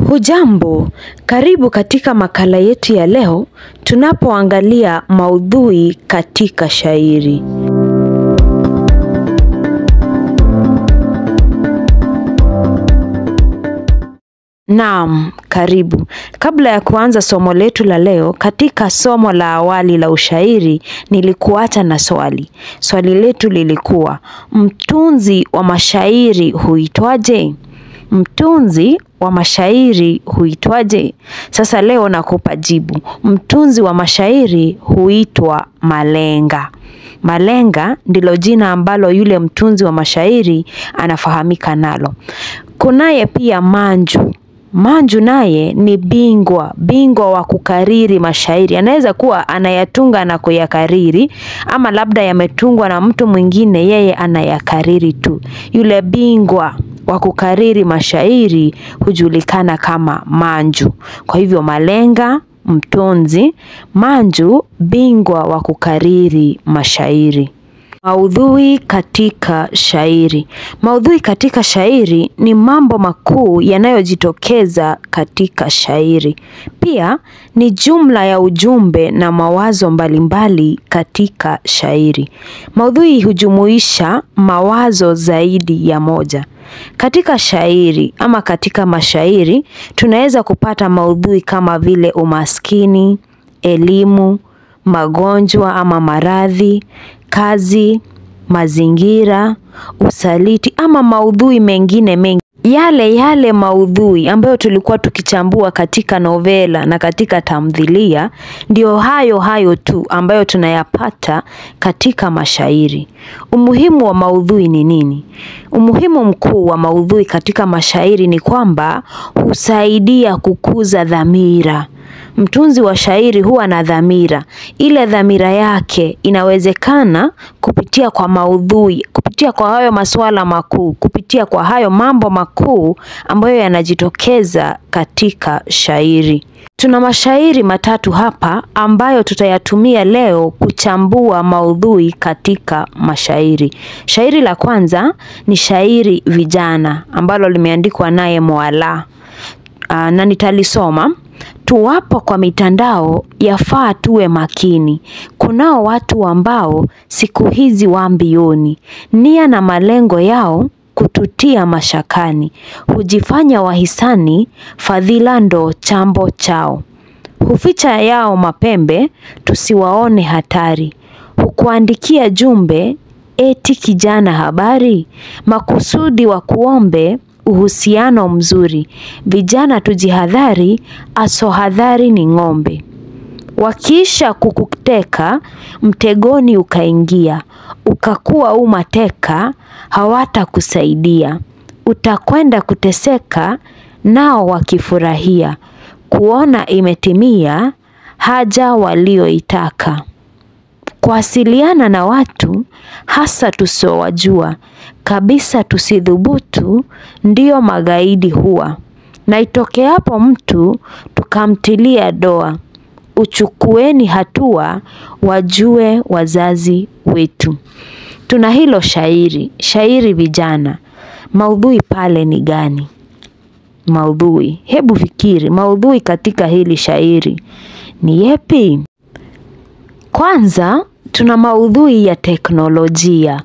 Hujambo, karibu katika makala yetu ya leo tunapoangalia maudhui katika shairi. Naam, karibu. Kabla ya kuanza somo letu la leo, katika somo la awali la ushairi nilikuacha na swali. Swali letu lilikuwa, mtunzi wa mashairi huitwaje? Mtunzi wa mashairi huitwaje? Sasa leo nakupa jibu. Mtunzi wa mashairi huitwa malenga. Malenga ndilo jina ambalo yule mtunzi wa mashairi anafahamika nalo. Kunaye pia Manju. Manju naye ni bingwa wa kukariri mashairi. Anaweza kuwa anayatunga na kuyakariri, ama labda yametungwa na mtu mwingine, yeye anayakariri tu. Yule bingwa wa kukariri mashairi hujulikana kama Manju. Kwa hivyo malenga, mtunzi, Manju, bingwa wa kukariri mashairi. Maudhui katika shairi. Maudhui katika shairi ni mambo makuu yanayojitokeza katika shairi. Pia ni jumla ya ujumbe na mawazo mbalimbali katika shairi. Maudhui hujumuisha mawazo zaidi ya moja. Katika shairi ama katika mashairi tunaweza kupata maudhui kama vile umaskini, elimu, magonjwa ama maradhi, kazi, mazingira, usaliti ama maudhui mengine mengi. Yale maudhui ambayo tulikuwa tukichambua katika novela na katika tamthilia ndio hayo hayo tu ambayo tunayapata katika mashairi. Umuhimu wa maudhui ni nini? Umuhimu mkuu wa maudhui katika mashairi ni kwamba husaidia kukuza dhamira. Mtunzi wa shairi huwa na dhamira. Ile dhamira yake inawezekana kupitia kwa maudhui, kupitia kwa hayo masuala makuu, kupitia kwa hayo mambo makuu ambayo yanajitokeza katika shairi. Tuna mashairi matatu hapa ambayo tutayatumia leo kuchambua maudhui katika mashairi. Shairi la kwanza ni shairi Vijana ambalo limeandikwa naye Mwala. Na nitalisoma. Tuwapo kwa mitandao yafaa tuwe makini. Kunao watu ambao siku hizi wa mbioni. Nia na malengo yao kututia mashakani. Hujifanya wahisani, fadhila ndo chambo chao. Huficha yao mapembe, tusiwaone hatari. Hukuandikia jumbe, eti kijana habari. Makusudi wa kuombe, uhusiano mzuri. Vijana tujihadhari, asohadhari ni ng'ombe. Wakiisha kukuteka, mtegoni ukaingia. Ukakuwa umateka, hawatakusaidia. Utakwenda kuteseka, nao wakifurahia. Kuona imetimia, haja walioitaka. Kuwasiliana na watu, hasa tusiowajua, kabisa tusidhubutu, ndio magaidi huwa. Na itokeapo mtu, tukamtilia doa. Uchukueni hatua, wajue wazazi wetu. Tuna hilo shairi, shairi Vijana. Maudhui pale ni gani? Maudhui, hebu fikiri, maudhui katika hili shairi ni yepi? Kwanza, tuna maudhui ya teknolojia.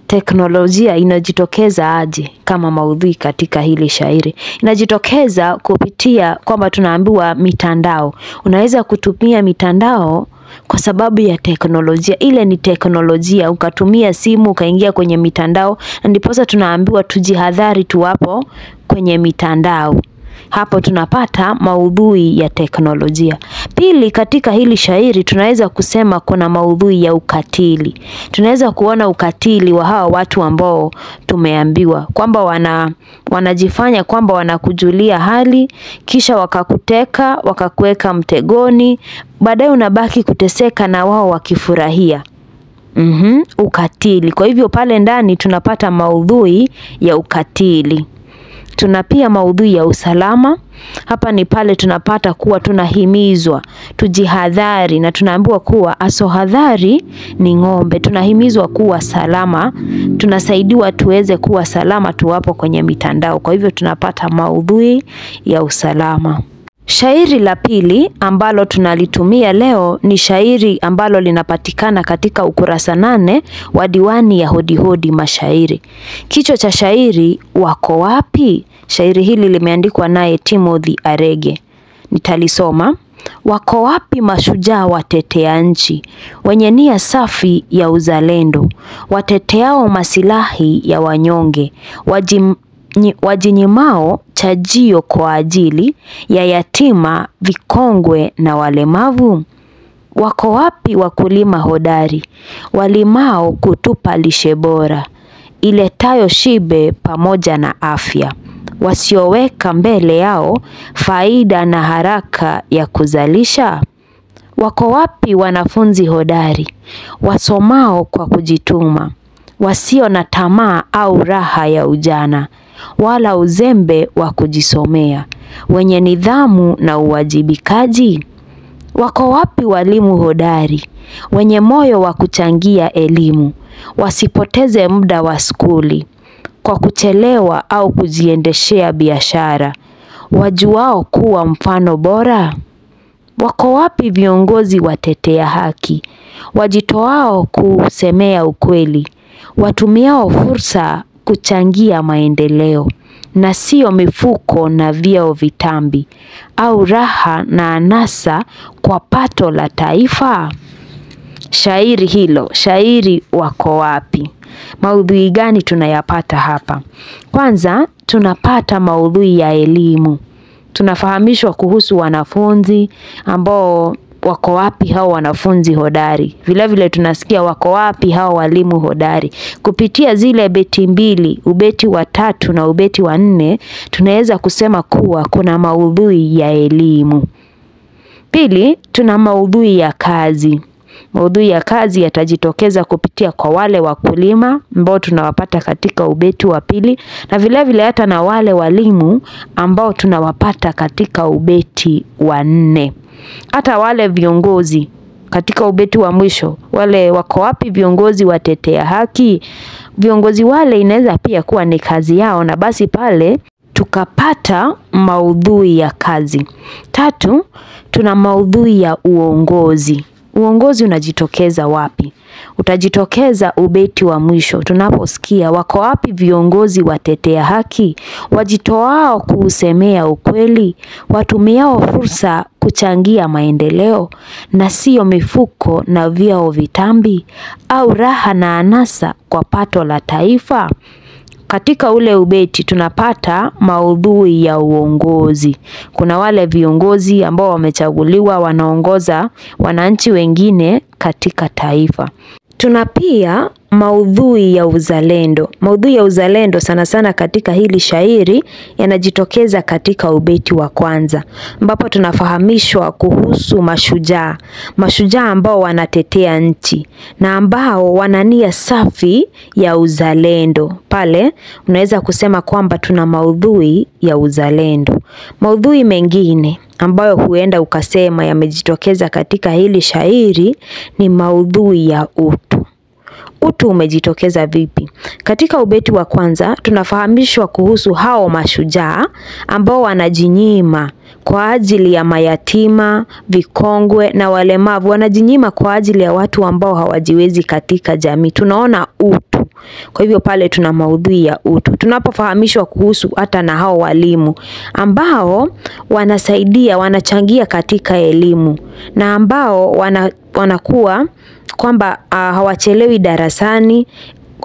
Teknolojia inajitokeza aje kama maudhui katika hili shairi? Inajitokeza kupitia kwamba tunaambiwa mitandao. Unaweza kutumia mitandao kwa sababu ya teknolojia. Ile ni teknolojia, ukatumia simu, ukaingia kwenye mitandao, na ndiposa tunaambiwa tujihadhari tuwapo kwenye mitandao. Hapo tunapata maudhui ya teknolojia. Pili, katika hili shairi tunaweza kusema kuna maudhui ya ukatili. Tunaweza kuona ukatili wa hawa watu ambao tumeambiwa kwamba wanajifanya kwamba wanakujulia hali, kisha wakakuteka, wakakuweka mtegoni, baadaye unabaki kuteseka na wao wakifurahia. Ukatili. Kwa hivyo pale ndani tunapata maudhui ya ukatili. Tuna pia maudhui ya usalama. Hapa ni pale tunapata kuwa tunahimizwa tujihadhari, na tunaambiwa kuwa asohadhari ni ng'ombe. Tunahimizwa kuwa salama, tunasaidiwa tuweze kuwa salama tuwapo kwenye mitandao. Kwa hivyo tunapata maudhui ya usalama. Shairi la pili ambalo tunalitumia leo ni shairi ambalo linapatikana katika ukurasa 8 wa diwani ya Hodi Hodi Mashairi. Kichwa cha shairi, wako wapi? Shairi hili limeandikwa naye Timothy Arege. Nitalisoma. Wako wapi mashujaa watetea nchi, wenye nia safi ya uzalendo, wateteao masilahi ya wanyonge, wajinyimao chajio kwa ajili ya yatima, vikongwe na walemavu? Wako wapi wakulima hodari, walimao kutupa lishe bora, iletayo shibe pamoja na afya, wasioweka mbele yao faida na haraka ya kuzalisha? Wako wapi wanafunzi hodari, wasomao kwa kujituma, wasio na tamaa au raha ya ujana, wala uzembe wa kujisomea, wenye nidhamu na uwajibikaji? Wako wapi walimu hodari, wenye moyo wa kuchangia elimu, wasipoteze muda wa skuli kwa kuchelewa au kujiendeshea biashara, wajuao kuwa mfano bora? Wako wapi viongozi watetea haki, wajitoao kusemea ukweli, watumiao fursa kuchangia maendeleo, na sio mifuko na vyeo vitambi, au raha na anasa kwa pato la taifa? Shairi hilo, shairi wako wapi? Maudhui gani tunayapata hapa? Kwanza tunapata maudhui ya elimu. Tunafahamishwa kuhusu wanafunzi ambao wako wapi hao wanafunzi hodari. Vile vile tunasikia wako wapi hao walimu hodari. Kupitia zile beti mbili, ubeti wa 3 na ubeti wa 4, tunaweza kusema kuwa kuna maudhui ya elimu. Pili, tuna maudhui ya kazi. Maudhui ya kazi yatajitokeza kupitia kwa wale wakulima ambao tunawapata katika ubeti wa 2, na vile vile hata na wale walimu ambao tunawapata katika ubeti wa 4. Hata wale viongozi katika ubeti wa mwisho, wale wako wapi viongozi watetea haki? Viongozi wale inaweza pia kuwa ni kazi yao, na basi pale tukapata maudhui ya kazi. 3, tuna maudhui ya uongozi. Uongozi unajitokeza wapi? Utajitokeza ubeti wa mwisho tunaposikia wako wapi viongozi watetea haki, wajitoao kuusemea ukweli, watumiao fursa kuchangia maendeleo, na sio mifuko na vyeo vitambi, au raha na anasa kwa pato la taifa. Katika ule ubeti tunapata maudhui ya uongozi. Kuna wale viongozi ambao wamechaguliwa wanaongoza wananchi wengine katika taifa. Tuna pia maudhui ya uzalendo. Maudhui ya uzalendo sana sana katika hili shairi yanajitokeza katika ubeti wa kwanza, ambapo tunafahamishwa kuhusu mashujaa. Mashujaa ambao wanatetea nchi na ambao wana nia safi ya uzalendo. Pale unaweza kusema kwamba tuna maudhui ya uzalendo. Maudhui mengine ambayo huenda ukasema yamejitokeza katika hili shairi ni maudhui ya utu. Utu umejitokeza vipi? Katika ubeti wa kwanza tunafahamishwa kuhusu hao mashujaa ambao wanajinyima kwa ajili ya mayatima, vikongwe na walemavu. Wanajinyima kwa ajili ya watu ambao hawajiwezi katika jamii. Tunaona utu. Kwa hivyo pale tuna maudhui ya utu. Tunapofahamishwa kuhusu hata na hao walimu ambao wanasaidia, wanachangia katika elimu na ambao wanakuwa kwamba hawachelewi darasani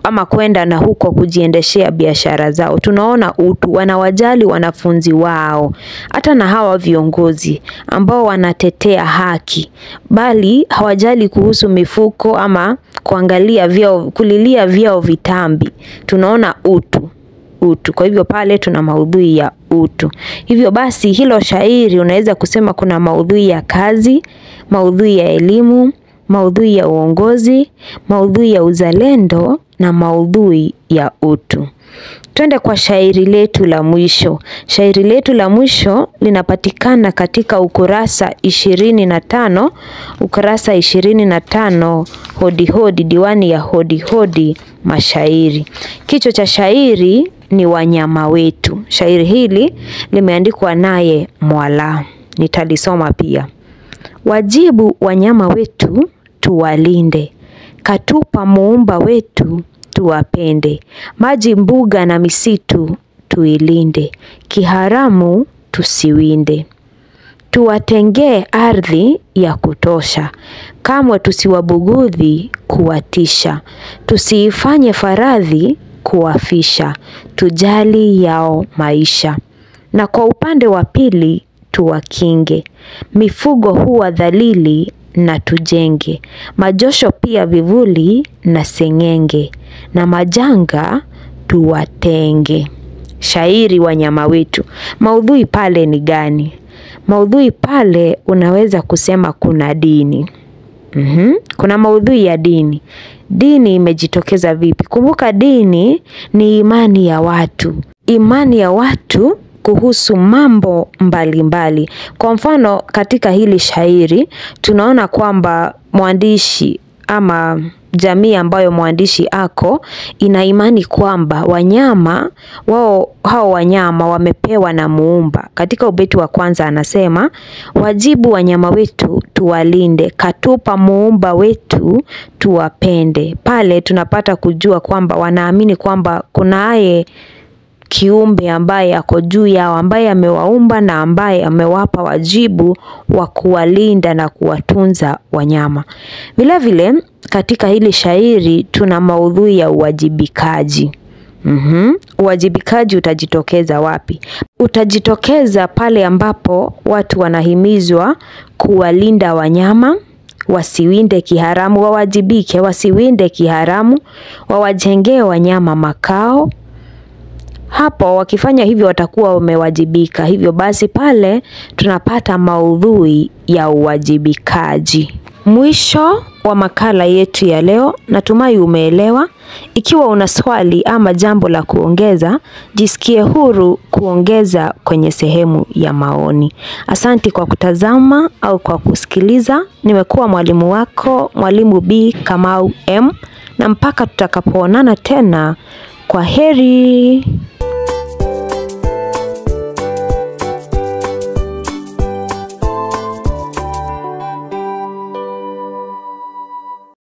ama kwenda na huko kujiendeshea biashara zao. Tunaona utu, wanawajali wanafunzi wao. Hata na hawa viongozi ambao wanatetea haki, bali hawajali kuhusu mifuko ama kuangalia vyao, kulilia vyao vitambi. Tunaona utu. Utu. Kwa hivyo pale tuna maudhui ya utu. Hivyo basi hilo shairi unaweza kusema kuna maudhui ya kazi, maudhui ya elimu, maudhui ya uongozi, maudhui ya uzalendo na maudhui ya utu. Twende kwa shairi letu la mwisho. Shairi letu la mwisho linapatikana katika ukurasa 25, ukurasa 25, Hodi Hodi, diwani ya Hodi Hodi mashairi. Kichwa cha shairi ni wanyama wetu. Shairi hili limeandikwa naye Mwala. Nitalisoma pia. Wajibu wanyama wetu tuwalinde, katupa muumba wetu tuwapende, maji mbuga na misitu tuilinde, kiharamu tusiwinde, tuwatengee ardhi ya kutosha, kamwe tusiwabugudhi kuwatisha, tusiifanye faradhi kuwafisha, tujali yao maisha, na kwa upande wa pili tuwakinge, mifugo huwa dhalili na tujenge, majosho pia vivuli na sengenge, na majanga tuwatenge. Shairi wanyama wetu. Maudhui pale ni gani? Maudhui pale unaweza kusema kuna dini. Kuna maudhui ya dini. Dini imejitokeza vipi? Kumbuka dini ni imani ya watu. Imani ya watu kuhusu mambo mbalimbali mbali. Kwa mfano katika hili shairi tunaona kwamba mwandishi ama jamii ambayo mwandishi ako ina imani kwamba wanyama wao, hao wanyama wamepewa na Muumba. Katika ubeti wa kwanza anasema, wajibu wanyama wetu tuwalinde, katupa Muumba wetu tuwapende. Pale tunapata kujua kwamba wanaamini kwamba kunaye kiumbe ambaye ako juu yao, ambaye amewaumba na ambaye amewapa wajibu wa kuwalinda na kuwatunza wanyama. Vile vile katika hili shairi tuna maudhui ya uwajibikaji. Uwajibikaji utajitokeza wapi? Utajitokeza pale ambapo watu wanahimizwa kuwalinda wanyama, wasiwinde kiharamu, wawajibike, wasiwinde kiharamu, wawajengee wanyama makao. Hapo wakifanya hivyo watakuwa wamewajibika. Hivyo basi pale tunapata maudhui ya uwajibikaji. Mwisho wa makala yetu ya leo, natumai umeelewa. Ikiwa una swali ama jambo la kuongeza, jisikie huru kuongeza kwenye sehemu ya maoni. Asanti kwa kutazama au kwa kusikiliza. Nimekuwa mwalimu wako, Mwalimu B Kamau M, na mpaka tutakapoonana tena, kwa heri.